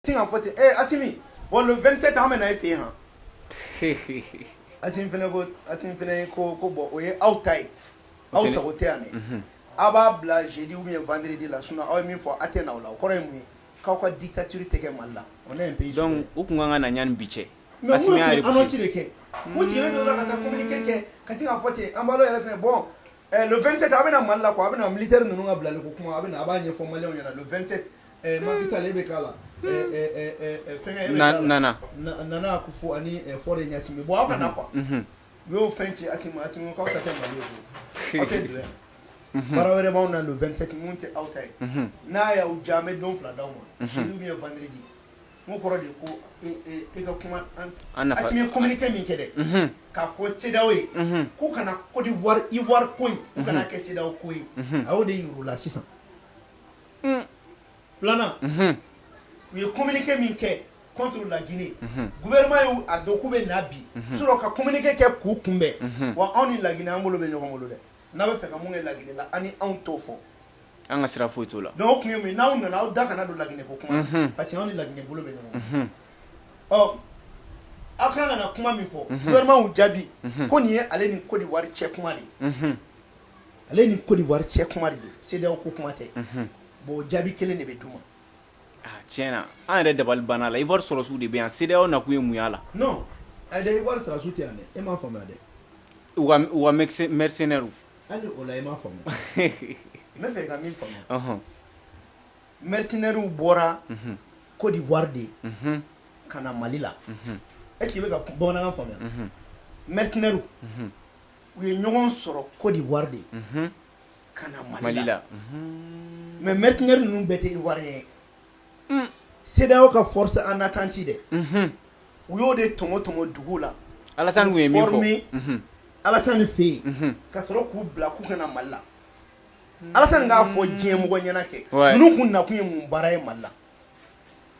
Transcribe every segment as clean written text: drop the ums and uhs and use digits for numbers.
Sin ka fɔ ten: "Eh Assimi, bon, le 27, an bɛ na e fɛ yen." Han, Assimi fɛnɛ ko, Assimi fɛnɛ ko bon, o ye aw ta ye, aw sago tɛ yan dɛ, aw b'a bila jeudi ou bien vendredi la, sinon aw ye min fɔ, a tɛ na o la. O kɔrɔ ye mun ye? K'aw ka dictature tɛ kɛ Mali la. On est un pays. Donc u kun kan ka na ɲani bi cɛ. Mais mun ye annonce de kɛ k'u jiginnen dɔrɔn ka taa communiqué kɛ, ka ti k'a fɔ ten, an b'alo yɛrɛ tɛ. Bon, le 27, a bɛna Mali la quoi, a bɛna militaire ninnu ka bilali ko kuma, a bɛna, a b'a ɲɛfɔ maliyɛnw ɲɛna le 27. Macky Sall, e bɛ k'a la, fɛngɛ, e bɛ k'a la. Nana. Nana Akufo ani Faure Gnassingbé. Bon, aw ka na quoi. U y'o fɛn ci Assimi ma. Assimi ko k'aw ta tɛ Mali ye koyi, aw tɛ don yan, baara wɛrɛ b'anw na le 27 mun tɛ aw ta ye. N'a y'aw diya, an bɛ don 2 d'aw ma, jeudi ou bien vendredi. N ko kɔrɔ de ko e ka kuma an nafa. Assimi ye communiqué min kɛ dɛ, k'a fɔ CEDEAO ye k'u kana Côte d'Ivoire, Ivoire ko in, k'u kana kɛ CEDEAO ko ye, a y'o de yir'u la sisan. Filanan, u ye communiqué min kɛ contre la Guinée, gouvernement y'u a dɔn k'u bɛ na bi, sinon ka communiqué kɛ k'u kunbɛn. Wa anw ni la Guinée, an bolo bɛ ɲɔgɔn bolo dɛ. N'a bɛ fɛ ka mun kɛ la Guinée la, an ni anw t'o fɔ. An ka sira foyi t'o la. Donc o kun ye mun ye? N'aw nana, aw da kana don la Guinée ko kuma na, parce que anw ni la Guinée bolo bɛ ɲɔgɔn bolo. Ɔ, aw kan ka na kuma min fɔ, gouvernement y'u jaabi ko nin ye ale ni Côte d'Ivoire cɛ kuma de ye, ale ni Côte d'Ivoire cɛ kuma de don, CEDEAO ko kuma tɛ. Bon, o jaabi kelen de bɛ d'u ma. Ah, tiɲɛ na, an yɛrɛ dabali banna la. Ivoire sɔrɔsiw de bɛ yan, CEDEAO nakun ye mun y'a la? Non, ayi dɛ, Ivoire sɔrɔsiw tɛ yan dɛ, e m'a faamuya dɛ. U ka mercenaires. Hali o la, e m'a faamuya. N bɛ fɛ ka min faamuya, mercenaires bɔra Côte d'Ivoire de ka na Mali la. Est ce que i bɛ ka bamanankan faamuya? Mercenaires, u ye ɲɔgɔn sɔrɔ Côte d'Ivoire de ka na Mali Mali la. La. Mais mercenaires ninnu bɛɛ tɛ Ivoirien ye. CEDEAO ka force en attente dɛ, u y'o de tɔmɔ tɔmɔ dugu la. Alassane kun ye min fɔ. Former Alassane fɛ yen, ka sɔrɔ k'u bila k'u ka na Mali la. Alassane k'a fɔ diɲɛ mɔgɔ ɲɛna kɛ ninnu kun nakun ye mun baara ye Mali la.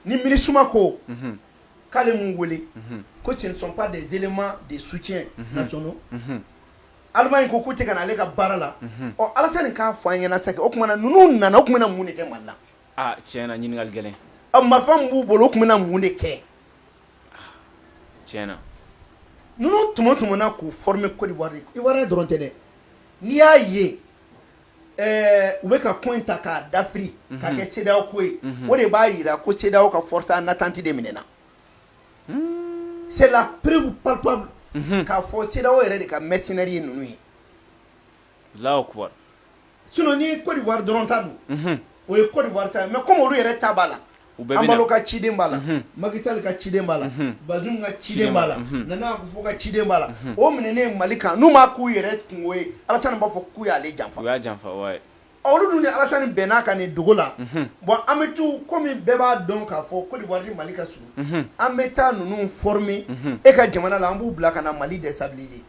Ni MINUSMA ko k'ale m'u wele, ko ce ne sont pas des éléments de soutien nationaux, Allemagne ko k'u tɛ ka na ale ka baara la. Ɔ, Alassane k'a fɔ an ɲɛna sa kɛ, o tuma na ninnu nana, o tun bɛna mun de kɛ Mali la? Ah, tiɲɛ na, ɲininkali gɛlɛn. Ɔ, marifa min b'u bolo, o tun bɛna mun de kɛ? Tiɲɛ na. Ninnu tɔmɔ tɔmɔna k'u former Côte d'Ivoire de. Ivoirien dɔrɔn tɛ dɛ. N'i y'a ye u bɛ ka ko in ta k'a dafiri k'a kɛ CEDEAO ko ye, o de b'a yira ko CEDEAO ka force en attente de minɛna. C'est la preuve palpable k'a fɔ CEDEAO yɛrɛ de ka mercenaires ye ninnu ye. Allahu akbar. Sinon ni Côte d'Ivoire dɔrɔn ta don, o ye Côte d'Ivoire ta ye. Mais comme olu yɛrɛ ta b'a la, U bɛɛ bɛ na. Embaló ka ciden b'a la, Macky Sall ka ciden b'a la, Bazoum ka ciden b'a la, Nana Akufo ka ciden b'a la, o minɛnen Mali kan, n'u m'a k'u yɛrɛ kungo ye, Alassane b'a fɔ k'u y'ale janfa. U y'a janfa, ouais. Olu dun ni Alassane bɛnn'a kan nin dogo la. Bon, an bɛ t'u, komi bɛɛ b'a dɔn k'a fɔ Côte d'Ivoire ni Mali ka surun, an bɛ taa ninnu former e ka jamana la, an b'u bila ka na Mali déstabiliser.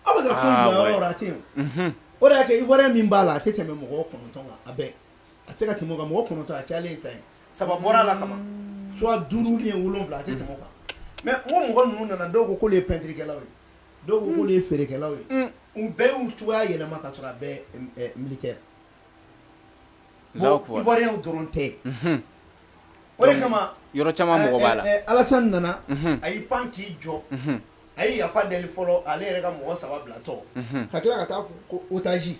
Aw bɛ ka ko in bila yɔrɔ o yɔrɔ, a tɛ yen o. O de y'a kɛ Ivoirien min b'a la, a tɛ tɛmɛ mɔgɔ 9 kan. A bɛɛ, a tɛ se ka tɛmɛ o kan. Mɔgɔ 9, a cayalen ye 10 ye, saba bɔra a la kaban, soit duuru ou bien wolonwula, a tɛ tɛmɛ o kan. Mais n ko mɔgɔ ninnu nana, dɔw ko k'olu ye peinture-kɛlaw ye, dɔw ko k'olu ye feerekɛlaw ye, u bɛɛ y'u cogoya yɛlɛma ka sɔrɔ a bɛɛ militaire. Bon, Allahu akbar. Ivoirien dɔrɔn tɛ. O de kama yɔrɔ caman mɔgɔ b'a la. Alassane nana, a y'i pan k'i jɔ, a ye yafa deli fɔlɔ, ale yɛrɛ ka mɔgɔ saba bilatɔ ka tila ka taa ko otage.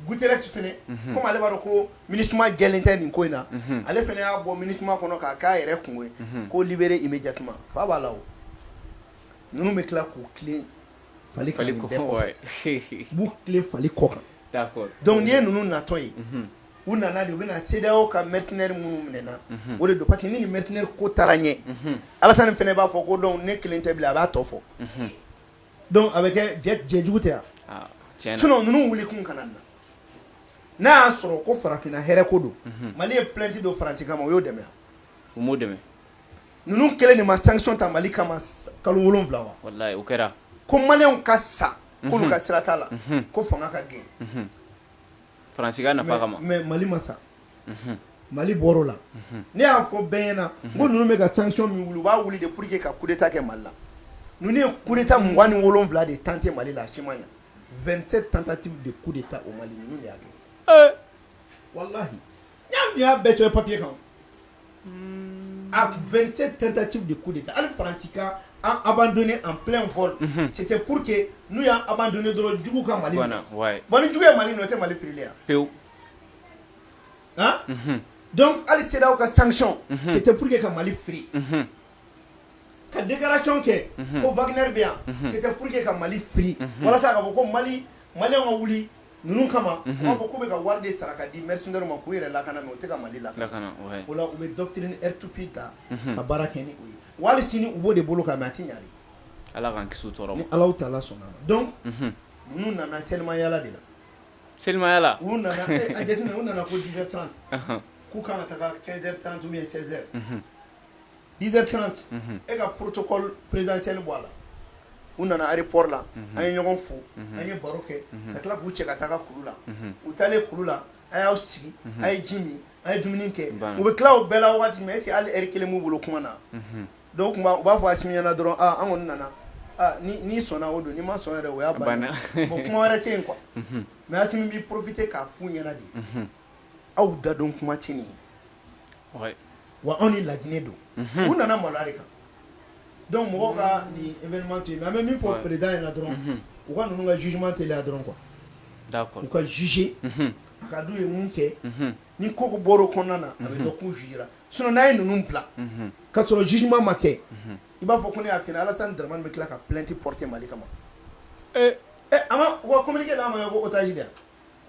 Guterres fɛnɛ, komi ale b'a dɔn ko MINUSMA jɛlen tɛ nin ko in na, ale fɛnɛ y'a bɔ MINUSMA kɔnɔ k'a k'a yɛrɛ kungo ye ko libérer immédiatement. Fa b'a la, o ninnu bɛ tila k'u tilen fali kan fali nin kɔ bɛɛ kɔfɛ, u b'u tilen fali kɔ kan. Donc n'i ye ninnu natɔ ye, u nana de, u bɛna CEDEAO ka mercenaires minnu minɛna, o de don. Parce que ni nin mercenaire ko taara ɲɛ, Alassane fɛnɛ b'a fɔ ko donc ne kelen tɛ bilen, a b'a tɔ fɔ. Donc a bɛ kɛ jɛ jɛjugu tɛ yan. Ah, tiɲɛ na. Sinon ninnu wuli kun kana na, n'a y'a sɔrɔ ko farafinna hɛrɛ ko don, Mali ye plainte don Faransi kama, o y'o dɛmɛ wa? U m'o dɛmɛ. Ninnu kelen de ma sanction ta Mali kama kalo 7 wa? Wallahi, o kɛra. Ko maliyɛnw ka sa, k'olu ka sira t'a la, ko fanga ka gɛn. Faransi ka nafa kama. Mais Mali ma sa, Mali bɔr'o la. Ne y'a fɔ bɛɛ ɲɛna n ko ninnu bɛ ka sanction min wuli, u b'a wuli de pour que ka coup d'état kɛ Mali la. Ninnu ye coup d'état 27 de tenté Mali la, a si ma ɲɛ. 27 tentatives de coup d'état au Mali, ninnu de y'a kɛ. Wallahi. Y'a bɛɛ sɛbɛn papier kan. A 27 tentatives de coup d'État, hali Faransi ka an abandonné en plein vol, c'était pour que n'u y'an abandonné dɔrɔn, jugu ka Mali minɛ. Bon, ni jugu ye Mali minɛ, o tɛ Mali firilen ye? Pewu. Han, donc hali CEDEAO ka sanction, c'était pour que ka Mali firi. Ka déclaration kɛ ko Wagner bɛ yan, c'était pour que ka Mali firi, walasa ka fɔ ko Mali, maliyɛnw ka wuli ninnu kama. U b'a fɔ k'u bɛ ka wari de sara ka di mercenaires ma k'u yɛrɛ lakana, mais u tɛ ka Mali lakana. O la, u bɛ doctrine R2P ta ka baara kɛ ni o ye. Wa hali sini, u b'o de bolo kan, mais a tɛ ɲa de. Ala k'an kisi o tɔɔrɔ ma. Ni Alahu taala sɔnna ma. Donc ninnu nana selimayala de la. Selimayala. U nana, a jateminɛ, u nana ko 10h30, k'u kan ka taga 15h30 ou bien 16h. 10h30, e ka protocole présidentiel bɔ a la. U nana aéroport la, an ye ɲɔgɔn fo, an ye baro kɛ, ka tila k'u cɛ ka taga kulu la. U taalen kulu la, a y'aw sigi, a ye ji min, a ye dumuni kɛ. U bɛ tila o bɛɛ la waati min, est ce que hali heure kelen b'u bolo kuma na? Donc u b'a fɔ Asimi ɲɛna dɔrɔn: aa, an kɔni nana, aa, ni n'i sɔnna o don, n'i ma sɔn yɛrɛ, o y'a bannen. Bon, kuma wɛrɛ tɛ yen quoi. Mais Asimi b'i profiter k'a f'u ɲɛna de: aw da don kuma tɛ nin ye wa, anw ni Laginɛ don. U nana maloya de kan. Donc mɔgɔw ka nin événement to yen. Mais an bɛ min fɔ président ɲɛna dɔrɔn, u ka ninnu ka jugement teliya dɔrɔn quoi. U ka juger, a ka d'u ye mun kɛ. Ni ko ko bɔra o kɔnɔna na, a bɛ dɔn k'u jugera. Sinon n'a ye ninnu bila ka sɔrɔ jugement ma kɛ, i b'a fɔ ko ne y'a f'i ɲɛna, Alassane Dramane bɛ tila ka plainte porter Mali kama. Ɛ, a ma u ka communiqué la, a ma kɛ ko otage de yan?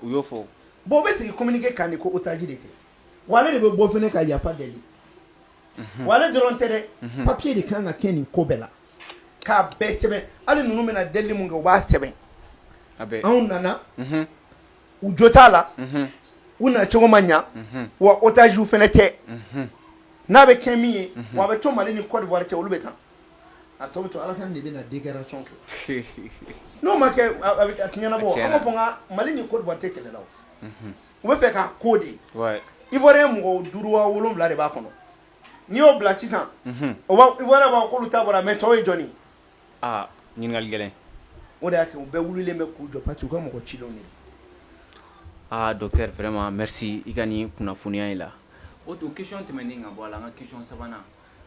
U y'o fɔ. Bon, u bɛ sigi communiqué kan de ko otage de tɛ wa, ale de bɛ bɔ fɛnɛ ka yafa deli wa. Ale dɔrɔn tɛ dɛ, papier de kan ka kɛ nin ko bɛɛ la k'a bɛɛ sɛbɛn. Hali ninnu bɛna delili mun kɛ, u b'a sɛbɛn. Anw nana, u jo t'a la, u nacogo ma ɲa wa, otage fɛnɛ tɛ. N'a bɛ kɛ min ye wa, a bɛ to Mali ni Côte d'Ivoire cɛ, olu bɛ taa, a tɔ bɛ to. Alassane de bɛna déclaration kɛ. N'o ma kɛ, a tɛ ɲɛnabɔ. An b'a fɔ n ka Mali ni Côte d'Ivoire tɛ kɛlɛ la o, u bɛ fɛ k'a ko de. Ivoirien mɔgɔ duuru wa wolonwula de b'a kɔnɔ. N'i y'o bila sisan, o b'a Ivoirien b'a fɔ k'olu ta bɔra, mais tɔw ye jɔn ye? Aa, ɲininkali gɛlɛn. O de y'a kɛ u bɛɛ wulilen bɛ k'u jɔ, parce que u ka mɔgɔ cilenw de don. Aa, docteur, vraiment merci i ka nin kunnafoniya in la. O to question tɛmɛnen ka bɔ a la, an ka question sabanan,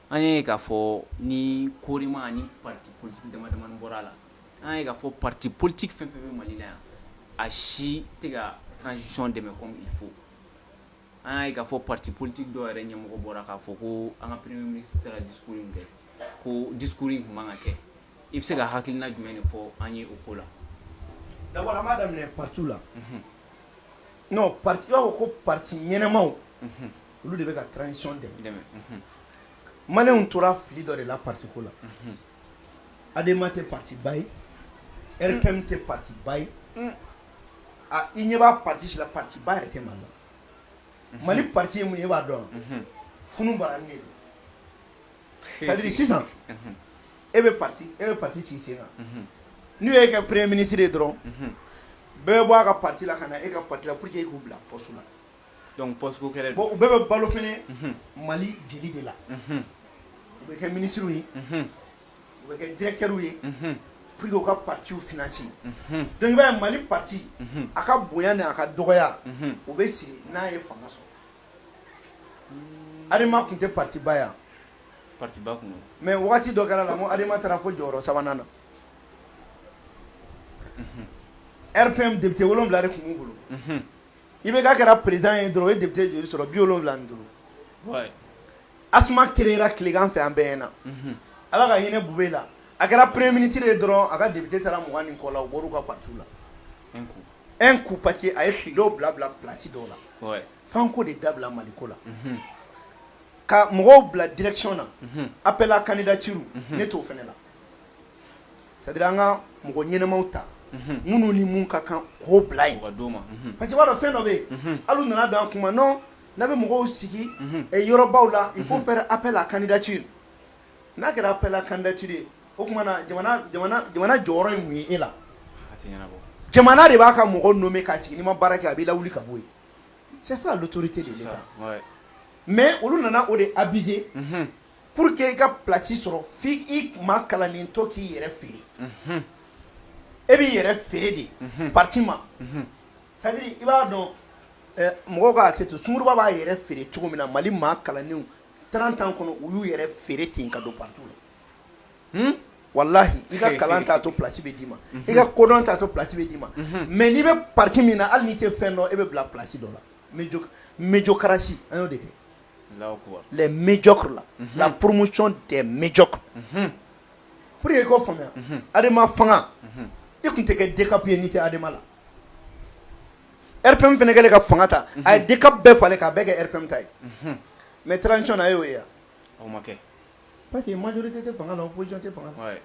an ye k'a fɔ ni Korima ni parti politique dama damani bɔra a la, an ye k'a fɔ parti politique fɛn fɛn bɛ Mali la yan, a si tɛ ka transition dɛmɛ comme il faut. An y'a ye k'a fɔ parti politique dɔw yɛrɛ ɲɛmɔgɔ bɔra k'a fɔ ko an ka premier ministre taara discours in kɛ, ko discours in tun man ka kɛ. I bɛ se ka hakilina jumɛn de fɔ an ye o ko la? D'abord, an b'a daminɛ parti la. Non, parti, i b'a fɔ ko parti ɲɛnɛmaw, olu de bɛ ka transition dɛmɛ. Maliyɛnw tora fili dɔ de la parti ko la. ADEMA tɛ parti ba ye, RPM tɛ parti ba ye. A i ɲɛ b'a parti si la, parti ba yɛrɛ tɛ Mali la. Mali parti ye mun ye, e b'a dɔn wa? Funu barani de don. C'est à dire, sisan e bɛ parti sigi sen kan, n'u y'e kɛ premier ministre ye dɔrɔn, bɛɛ bɛ bɔ a ka parti la ka na e ka parti la pour que e k'u bila poste la. Donc poste ko kɛlɛ. Bon, u bɛɛ bɛ balo fɛnɛ Mali jeli de la. U bɛ kɛ ministres ye, u bɛ kɛ directeurs ye pour que u ka partiw financer. Donc i b'a ye, Mali parti, a ka bonya ni a ka dɔgɔya, o bɛ sigi n'a ye fanga sɔrɔ. ADEMA tun tɛ parti ba yan. Parti ba kun don. Mais wagati dɔ kɛra la, n ko ADEMA taara fo jɔyɔrɔ sabanan na. RPM, député 7 de tun b'u bolo. IBK kɛra président ye dɔrɔn, o ye député joli sɔrɔ? 75. ASMA créera tilegan fɛ, an bɛɛ ɲɛna. Ala ka hinɛ Bube la, a kɛra premier ministre ye dɔrɔn, a ka député taara 20 ni kɔ la, u bɔr'u ka parti la. Un coup. Un coup, parce que a ye dɔw bila bila place dɔw la. F'an k'o de dabila Mali ko la, ka mɔgɔw bila direction na, appel à candidature, ne t'o fɛnɛ la. C'est à dire, an ka mɔgɔ ɲɛnɛmaw ta, minnu ni mun ka kan, k'o bila yen. O ka d'o ma. Parce que i b'a dɔn, fɛn dɔ bɛ yen, hali u nana don an kuma, non, n'a bɛ mɔgɔw sigi yɔrɔbaw la, il faut faire appel à candidature. N'a kɛra appel à candidature ye, o tuma na jamana jɔyɔrɔ ye mun ye e la? A tɛ ɲɛnabɔ. Jamana de b'a ka mɔgɔ nommer k'a sigi. N'i ma baara kɛ, a b'i lawuli ka bɔ yen. C'est ça l'autorité de l'État. Mais olu nana o de abuser. Pour que i ka place sɔrɔ, f'i i maa kalannen tɔ k'i yɛrɛ feere. E b'i yɛrɛ feere de parti ma. C'est à dire, i b'a dɔn. Mɔgɔw ka hakɛ to, sunguruba b'a yɛrɛ feere cogo min na, Mali maa kalannenw 30 ans kɔnɔ, u y'u yɛrɛ feere ten ka don parti la. Walahi, i ka kalan t'a to place bɛ d'i ma, i ka kodɔn t'a to place bɛ d'i ma, mais n'i bɛ parti min na, hali n'i tɛ fɛn dɔn, e bɛ bila place dɔ la. Médiocratie, an y'o de kɛ. Les médiocres là, la promotion des médiocres. Pour que i k'o faamuya, Adema fanga, i tun tɛ kɛ DCAP ye n'i tɛ Adema la. RPM fana kɛlen ka fanga ta, a ye DCAP bɛɛ falen k'a bɛɛ kɛ RPM ta ye. Mais transition na, e y'o ye wa? O ma kɛ. Parce que majorité tɛ fanga la, opposition tɛ fanga la.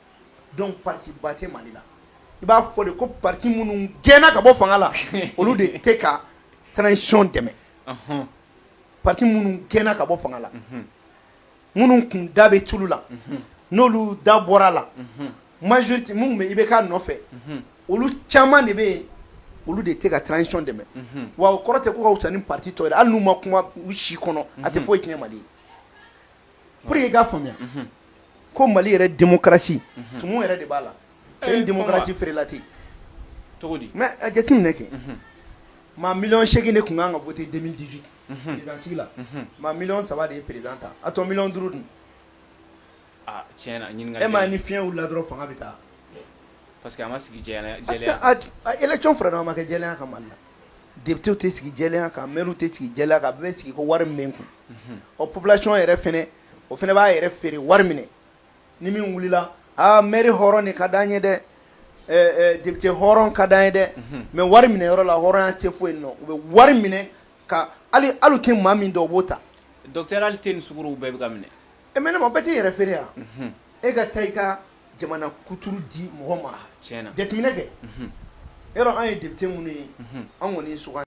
Donc parti ba tɛ Mali la. I b'a fɔ de ko parti minnu gɛnna ka bɔ fanga la, olu de tɛ ka transition dɛmɛ. Parti minnu gɛnna ka bɔ fanga la, minnu kun da bɛ tulu la, n'olu da bɔra la, majorité minnu bɛ IBK nɔfɛ, olu caman de bɛ yen, olu de tɛ ka transition dɛmɛ. Wa o kɔrɔ tɛ ko ka fisa ni parti tɔ ye. Hali n'u ma kuma u si kɔnɔ, a tɛ foyi tiɲɛ Mali ye. Pour que i k'a faamuya ko Mali yɛrɛ démocratie, tumu yɛrɛ de b'a la. C'est une démocratie frelatée. Cogo di? Mais a jateminɛ kɛ, maa 8 miliyɔn de tun kan ka voter 2018 président sigi la, maa 3 miliyɔn de ye président ta, a tɔ 5 miliyɔn dun? Ah, tiɲɛ na, ɲininkali. E ma ye, ni fiɲɛ wulila dɔrɔn, fanga bɛ taa. Parce que a ma sigi jɛlenya. Élection fara ma kɛ jɛlenya kan Mali la. Député tɛ sigi jɛlenya kan, maire tɛ sigi jɛlenya kan, a bɛɛ bɛ sigi ko wari min bɛ n kun. Ɔ, population yɛrɛ fɛnɛ, o fɛnɛ b'a yɛrɛ feere wari minɛ. Ni min wulila, aa, maire hɔrɔn de ka d'an ye dɛ, député hɔrɔn ka d'an ye dɛ, mais wari minɛ yɔrɔ la, hɔrɔnya tɛ foyi nɔ. U bɛ wari minɛ ka hali hali tɛ maa min dɔn, u b'o ta. Docteur, hali te ni sukaro bɛɛ bɛ ka minɛ. E, mais ne ma, bɛɛ t'i yɛrɛ feere yan. E ka taa i ka jamana kuturu di mɔgɔ ma. Tiɲɛ na. Jateminɛ kɛ, yɔrɔ an ye député minnu ye, an kɔni ye sugandi.